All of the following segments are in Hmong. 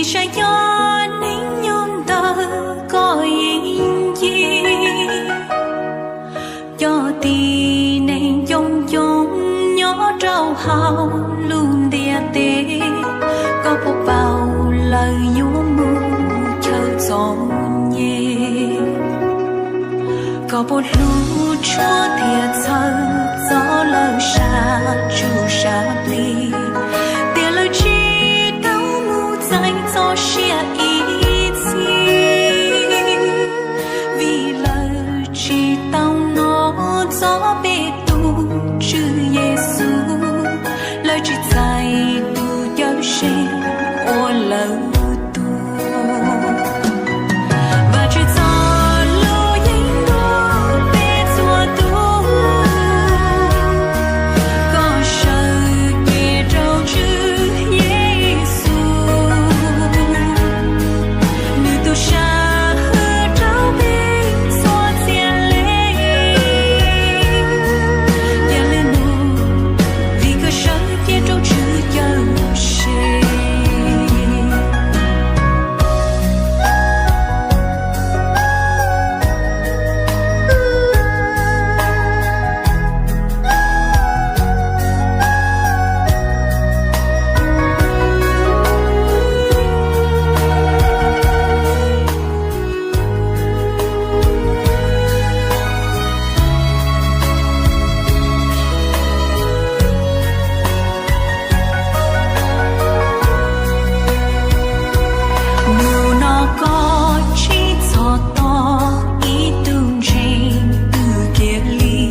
Saib cov neeg nyob ntawm koj yeej ncig, cov tib neeg coob coob nyob rau hauv lub ntiaj teb, koj puas paub lawv yuav mus chaw txom nyem? Koj puas hlub tshua thiab txhawj txog lawv sab ntsuj sab plig, tias lawv tsis tau mus txeeb txoj sia ib txhis, vim lawv tsis tau hnov txog peb tus Tswv Yexus, lawv tsis txais tus Cawm Seej ua lawv tus. Vajtswv txoj lus yeej nug peb txhua tus, koj sawv cia rau Tswv Yexus, nws tus sab hwm rau peb txhua txhia le. Yog li no, vim koj sawv cia rau Tswv Cawm Seej. Hnub no koj tsis txhob tos ib tug ntseeg twg kiag li,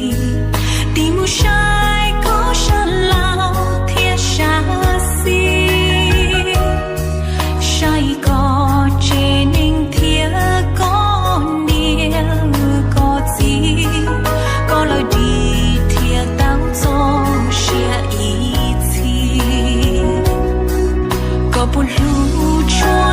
tig mus saib koj sab laug thiab sab xis. Saib koj tsev neeg thiab koj niam koj txiv, koj lawv dim thiab tau txoj sia ib txhis. Koj puas hlub tshua